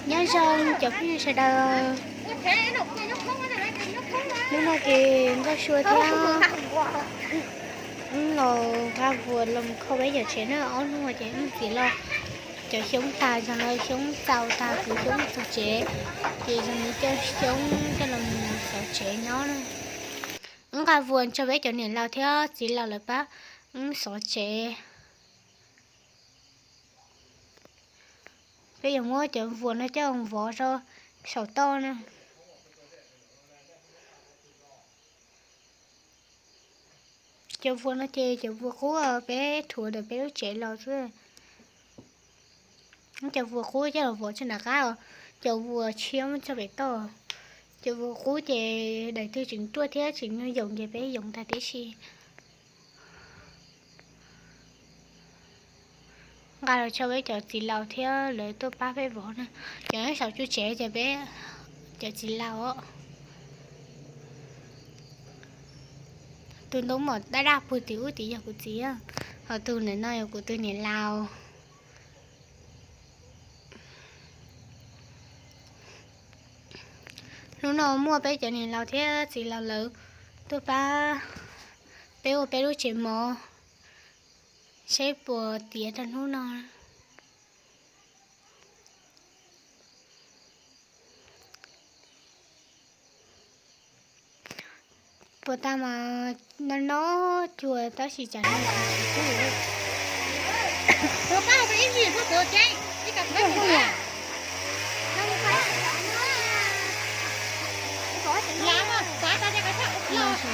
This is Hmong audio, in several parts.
Nyob zoo cov phooj ywg sawv daws, hnub no ces Nkauj Sua thiab wb los nqa vuas los mus kho peb cov tsev na. Ob hnub no ces wb txiv los cov xyoob tag, zoo li xyoob txaus tag, kuv xyoob txog tsev, ces zoo li coj xyoob coj los mus xov tsev nyob na. Wb nqa vuas tso peb cov niam laus thiab txiv laus lawv pab wb xov tsev. Peb yuav muab cov vuas no coj vov rau saum toj na. Cov vuas no ces cov vuas qub peb rhuav ntawm peb lub tsev los xwb. Cov vuas qub coj los vov tso nram qab os, cov vuas tshiab muab tso pem toj. Cov vuas qub ces daim twg tseem ruaj thiab tseem yoom ces peb yoov tag tib si. Nqa los tso peb cov txiv laus thiab lawv tuaj pab peb vov na. Cov nyob saum tsev ces peb cov txiv laus. Tus ntoo mom daj daj puag tim ub tid yog kuv txiv, ho tus ntawm no yog kuv tus niam laus. Hnub no muaj peb cov niam laus thiab txiv laus lawv tuaj pab peb ua peb lub tsev mov, seb puas tiav rau hnub no. Puas tau mas no no cuag tab sis tsam no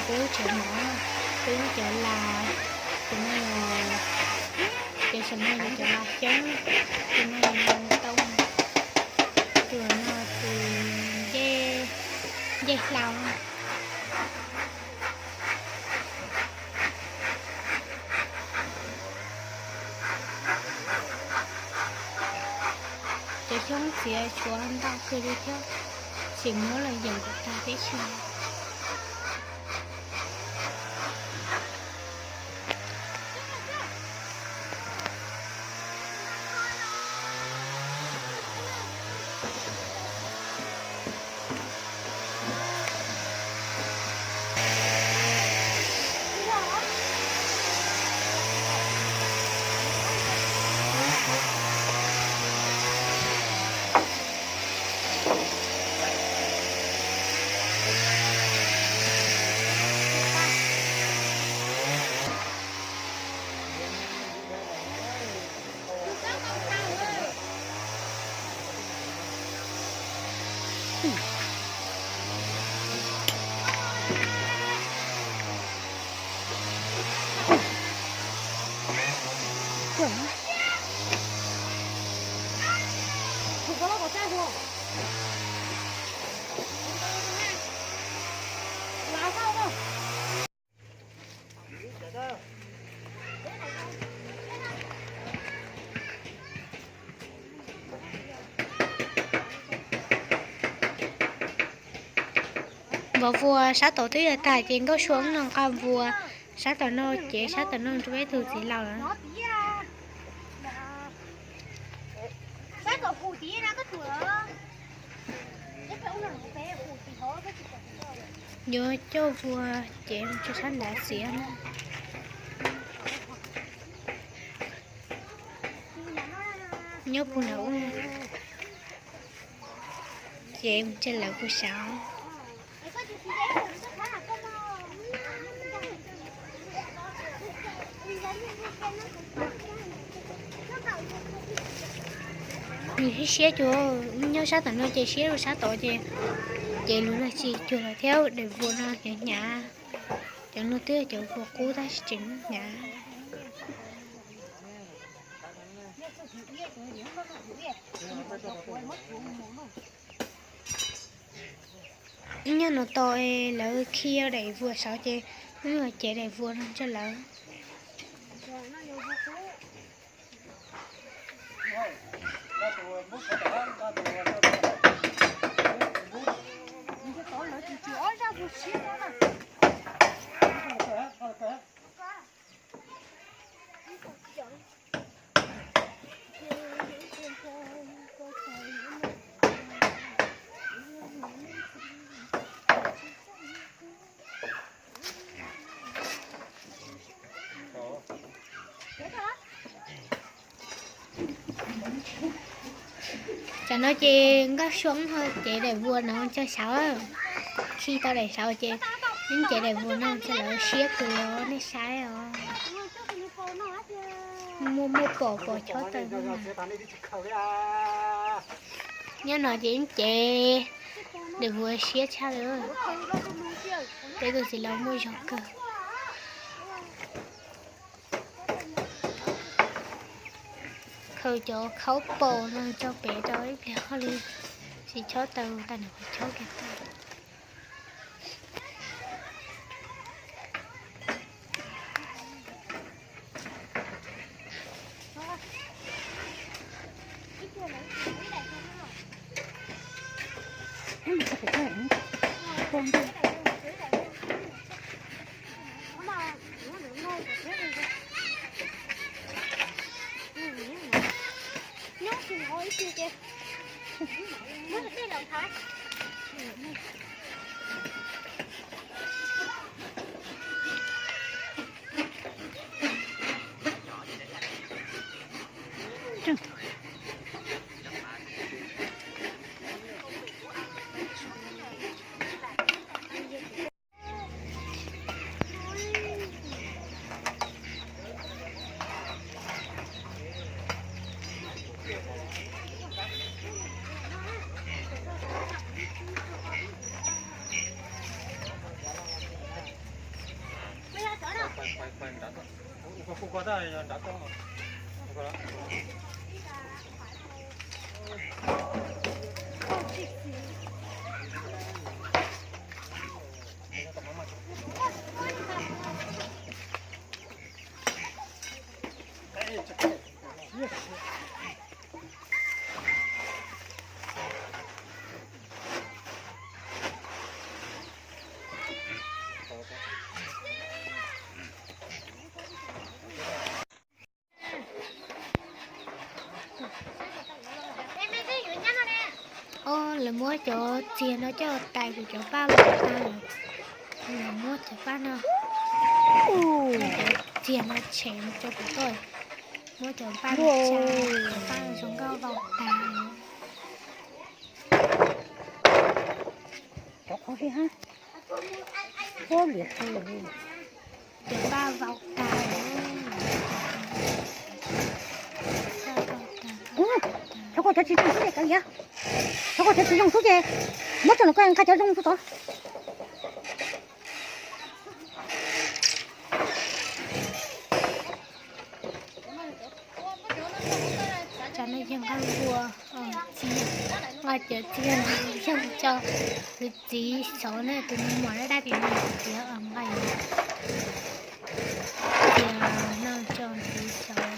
Peb lub tsev mov, peb lub cov las, tus no, ces saum no yog cov las xyoob, tus no yog las tau, tus no tus ncej hlau. Cov xyoob txiav tshuav ntau kawg li thiab, tseem muab los yeem kom tag tib si. Vov vuas sab tod twb yuav tag ces Nkauj Sua no nqa vuas sab tom no, ces sab tom no rau peb tus txiv laus lawm. Yuav coj vuas ces mus tso sab nrad txiav na. Nyob puag nram ub, ces mus tsa lawv puag saud. Nws siab siab cuag, nyob sab tom no ces siab rau sab tod ces, ces luag tsis cuag lawm thiab, daim vuas no hnyav hnyav. Cov no twb yog cov vuas qub tab sis tseem hnyav. Ib nyuag no tau lawv khi daim vuas saud ces wb yuav cev daim vuas no rau lawv. Tam no ces Nkauj Suab ho cev daim vuas no coj sawv. Khi tau daim sawv ces yeej cev daim vuas no coj los siab kawg os, nej saib os. Muaj muaj pom pom chob taws. Nyob no ces yeej cev daim vuas siab tshaj li. Peb tus txiv laus muaj zog kawg. Khaws cov khaub paus no tso pem rau ib pliag hos li, tsis chob taws tag nrho qhov chob kiag tag. Lawv muab cov txiag no coj tais kuv cov paj vau tag lawm. Lawv muab cov paj no, cov txiag no tshem rau kuv tuaj. Muab cov paj no tsa, cov paj no zoo nkauj vau tag. Cov qhov li hab, cov paj vau tag. Cov ko cov tsis zoo xwb ces kav liam, cov ko cov tsis zoo xwb ces muab tso los koj nqa cov zoo tso tod. Cov no yog nqaij vua, nqaij ciav txiag no yog tso kwv txiv xauv na, tus muam dab dab tim no kwv txiv nqaij, ciav no tso kwv txiv xauv.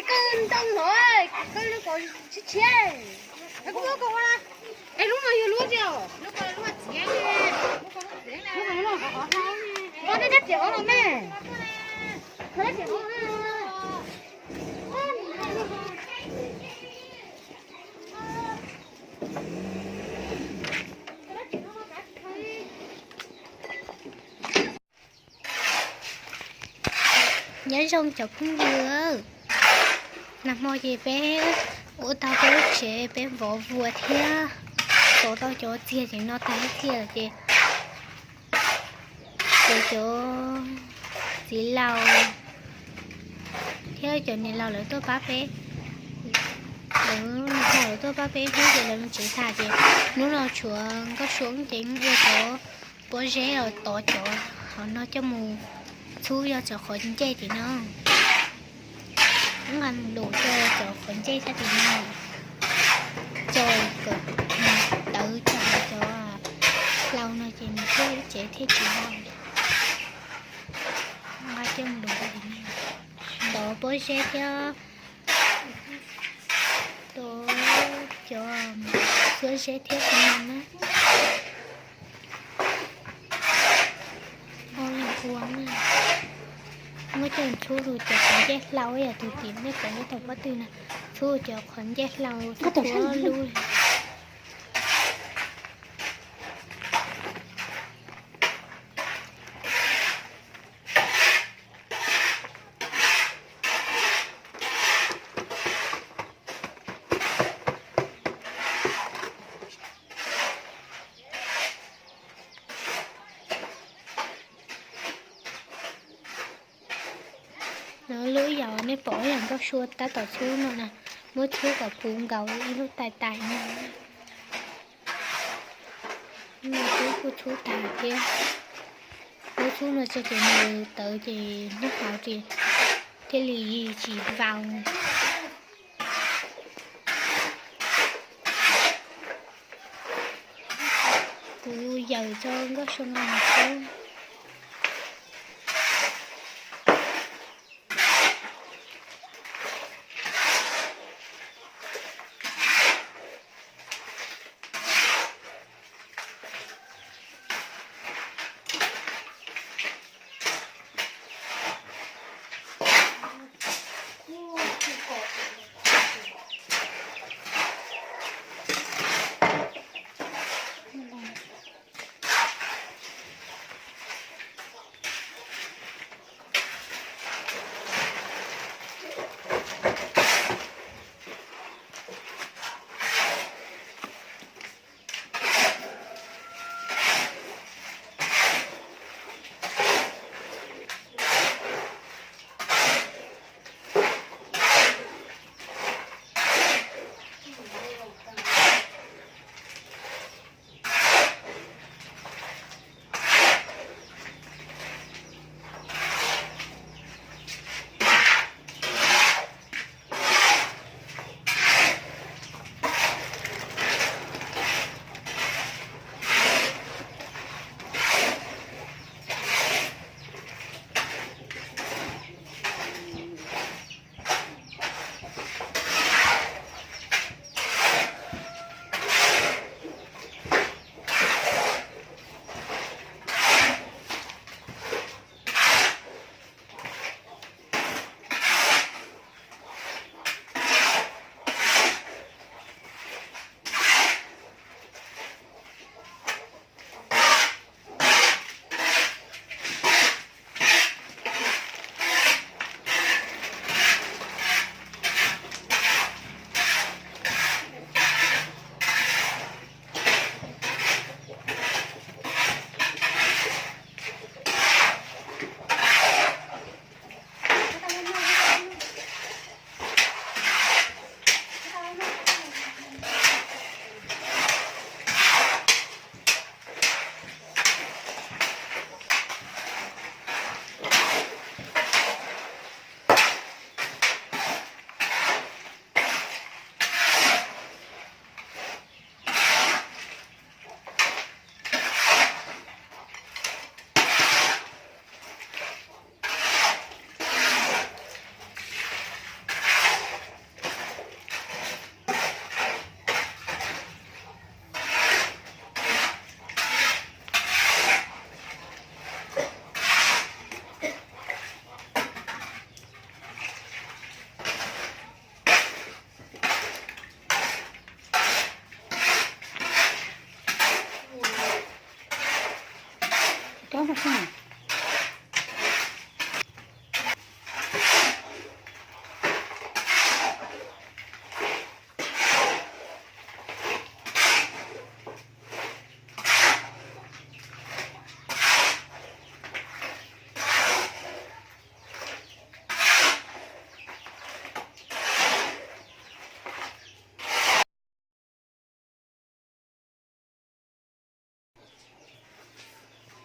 Kawg ntoo no, kawg lub kaus tshiab tshiab. Kuv muab kaus ua, es lub no yog lub tiag, lub no lub txiav, lub no lub txiav, nej dab txiav hov los me, dab txiav hov. Nyob zoo cov phooj ywg, nag hmo ces peb ua tau peb lub tsev, peb vov vuas thiab Tau cov txiag ces no tag ib txhia lawm ces, ces cov txiv laus thiab cov niam laus lawv tuaj pab peb, lawv, lawv tuaj pab peb hlub ces lawv tsev tag ces hnub no tshuav Nkauj Sua ces ua cov pob zeb los tov cov hauv no coj mus txhub yog cov qhov ncej tim no. Nqa mus lus rau cov qhov ncej sab tim no, coj kom tawv cov, cov hlau no ces nws thiaj ib tsev thiaj tsis hau. Nqa coj mus lus rau tim no, ntov pob zeb thiab cov xuab zeb thiab no na. Ua na, muab coj txhub lus cov qhov ncej hlau yam tus tim nej pom nyob tom pob tw na, txhub cov qhov ncej hlau txhub lub. Lub yaus nej pom ib yam Nkauj Sua tab tom txhub no na, muab txhub kom puv nkaus ib lub tais tais no. Txhub kuj txhub tag thiab, muab txhub no tso ces nws tawv ces nyob hauv ces thiaj li tsis vau. Kuv yaws tso Nkauj Sua nqa mus txhub.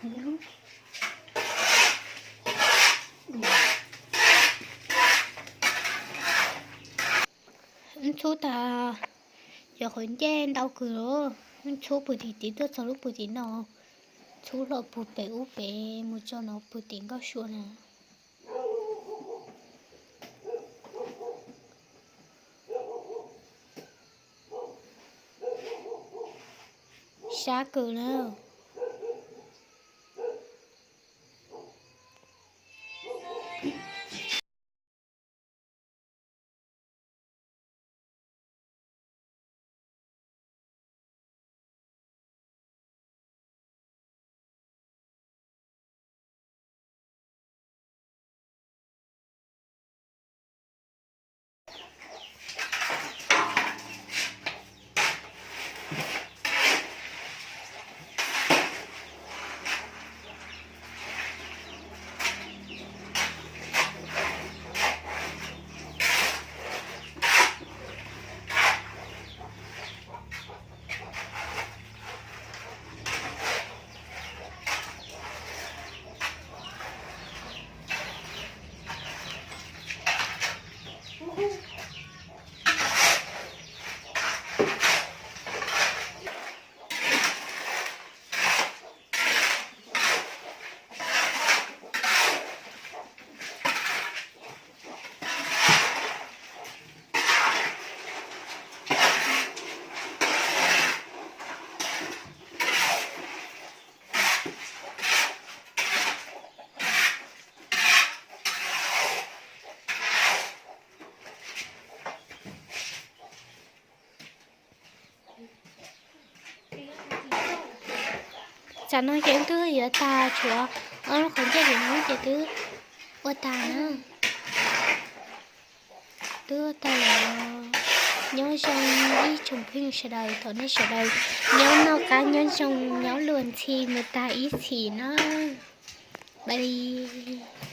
Wb txhub tag, cov qhov ncej ntau kawg li. Wb txhub puag tim tid tuaj txog lub puag tim no, txhub hlo puag pem ub pem mus txog no puag tim Nkauj Sua na. Sab kawg na. Tsam no ces wb twb yuav tag, tshuav ob lub qhov ncej tim no ces twb ua tag na. Twb ua tag lawm. Nyob zoo ib tsoom phooj ywg sawv daws, thov nej sawv daws nyob noj qab nyob zoo, nyob luag ntxhi mus tag ib txhis na. Bye.